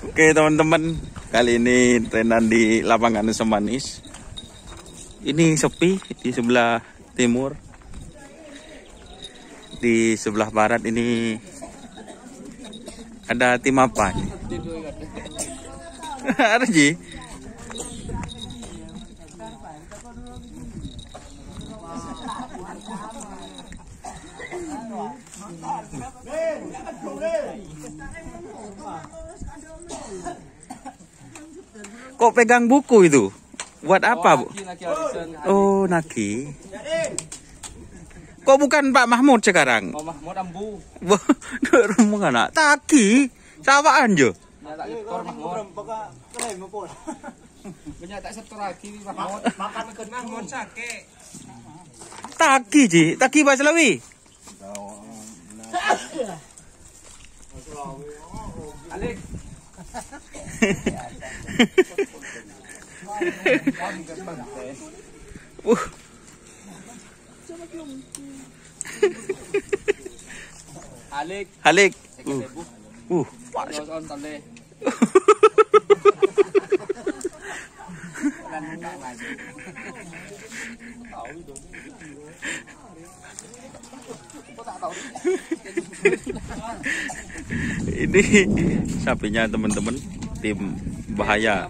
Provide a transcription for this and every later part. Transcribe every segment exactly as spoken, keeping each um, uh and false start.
Oke, teman-teman, kali ini trainan di lapangan Semanis. Ini sepi di sebelah timur. Di sebelah barat ini ada tim apa ini? Ada, Ji? Kok pegang buku itu? Buat apa, Bu? Nagi, nagi arisan. Oh, nagi. Kok bukan Pak Mahmud sekarang? Oh, Mahmud ambu. Wah, rombongan, nak. Tagi. Sawaan, Jo. Banyak tak setor, Mahmud. Banyak tak setor lagi, Mahmud. Makan ke Mahmud sakit. Tagi, Ji. Tagi, Pak Selawi. Alik. Uh. Alik. Alik. Uh. Uh. Pas. Dos on tali. Ini sapinya, teman-teman, tim bahaya.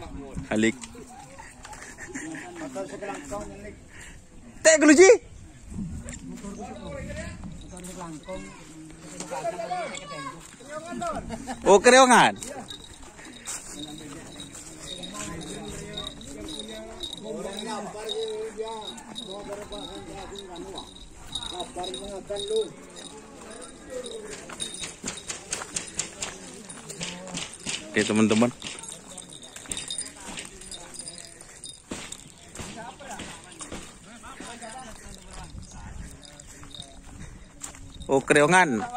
Halik. Tek dulu, Ji. Oh, kereongan. Oke, teman-teman. Oh, kereongan.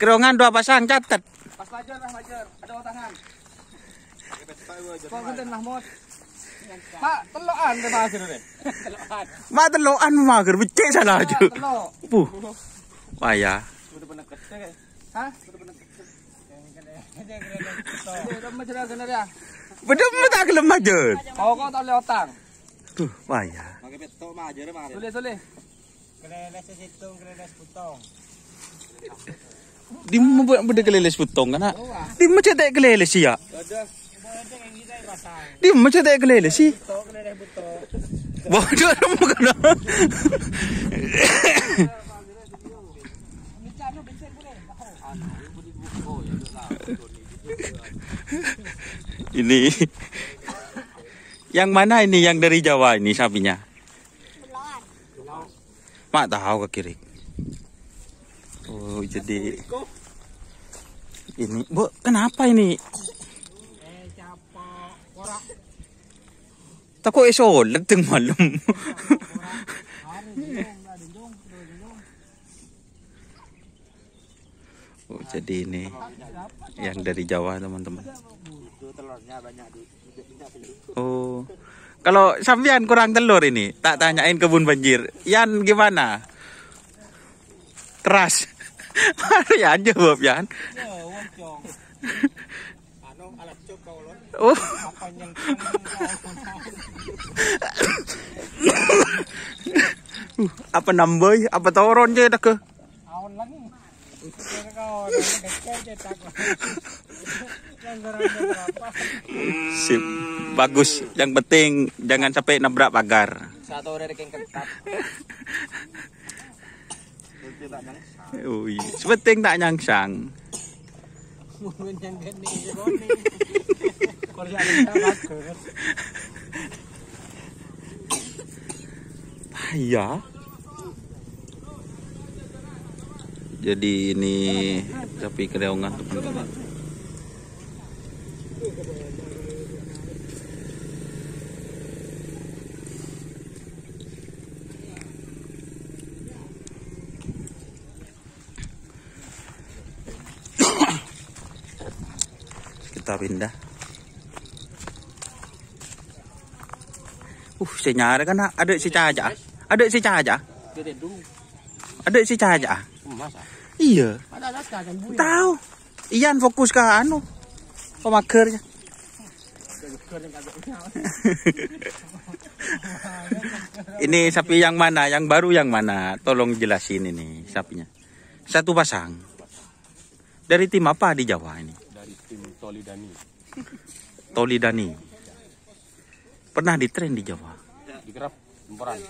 Kereongan dua pasang, catet. Pas Fajar, Mas Fajar. Ada tangan. Kok ngenten, Mahmud? Mak, telokan deh, Mas, ini. Mak, telokan, Mas, becek salah aja. Telok. Puh. Wah, ya. Udah pernah kecek, ya? Hah? Udah pernah kecek. Udah, udah, Mas, udah, udah, ya. Bener, tak gelem aja. Oh, kok tak lihat otang? Tuh, wah, ya. Pakai petok, Mas, aja, Mas. Boleh, boleh. Kelelesnya situng, keleles butong. Dimma bu-, bâdâ keleles butong, kana'? Dimma cè' ta' keleles, ya? Dimma cè' ta' keleles, sih? Butong, keleles butong. Waduh, remuk, kana'? Ini. Yang mana ini yang dari Jawa ini sapinya? Ma' tao ka kiri. Oh, jadi ini, Bu, kenapa ini? Tako' èsolet tèng malem. Oh, jadi ini yang dari Jawa, teman-teman. Itu telurnya banyak, Du. Tidak, tidak, belum. Oh. Kalau sampeyan kurang telur ini, tak tanyain kebun banjir. Yan gimana? Keras. Ya, jawab, Yan. Jawab, Cong. Anu, alat cop kau, Lon. Oh. Apa yang Uh, apa nambah? Apa turun je, tak ke? Awan lagi. Sip, bagus. Yang penting jangan sampai nabrak pagar. Satu dari yang ketat. Oh, iya. Sepenting tak nyangsang. Ah, iya. Jadi ini sapi kereongan, teman-teman. Kita pindah. Uh, sè nyarè kan adâ' sè caca. Adâ' sè caca. Adâ' sè caca. Iya. Tao. Iyan fokus ka anu, pemager ya. Ini sapi yang mana? Yang baru yang mana? Tolong jelasin ini sapinya. Satu pasang. Dari tim apa di Jawa ini? Dari tim Tolidani. Tolidani. Pernah di train di Jawa? Di Kerap, Semporan.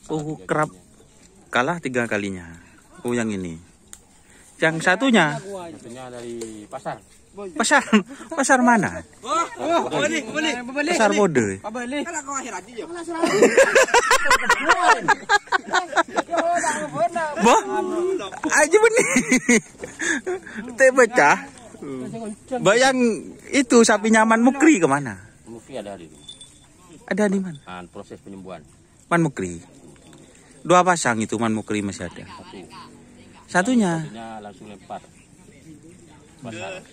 Oh, Kerap kalah tiga kalinya. Oh, yang ini. Yang satunya? Satunya dari pasar. Pasar, pasar mana? Pasar Bode. Bah, aja benih. Teh baca. Bayang itu sapi nyaman Mukri kemana? Mukri ada di sini. Ada di mana? Ah, proses penyembuhan. Man Mukri. Dua pasang itu Man Mukri masih ada. Satunya. Satunya langsung lempar. Pasar.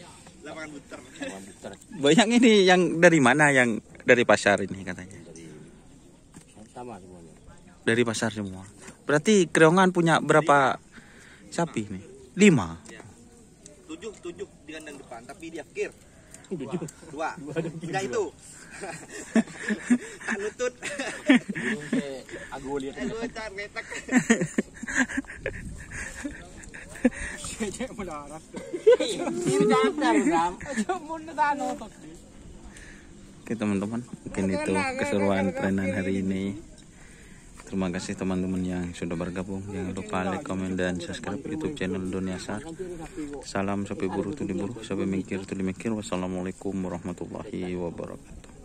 Lapangan puter. Lapangan puter. Banyak ini yang dari mana, yang dari pasar ini katanya? Dari sama semuanya. Dari pasar semua. Berarti Kriongan punya berapa sapi nih? Lima. Tujuh, tujuh di kandang depan, tapi di akhir. Dua. Dua. Udah itu. Tak nutut. Aku lihat. Aku tak ngetek. Ini jangan, Ram. Aja mun tak nutut. Oke, teman-teman, mungkin itu keseruan trainan hari ini. Terima kasih teman-teman yang sudah bergabung. Jangan lupa like, komen, dan subscribe YouTube channel Doniasar. Salam sapi buru tuli buru, sapi mikir tuli mikir. Wassalamualaikum warahmatullahi wabarakatuh.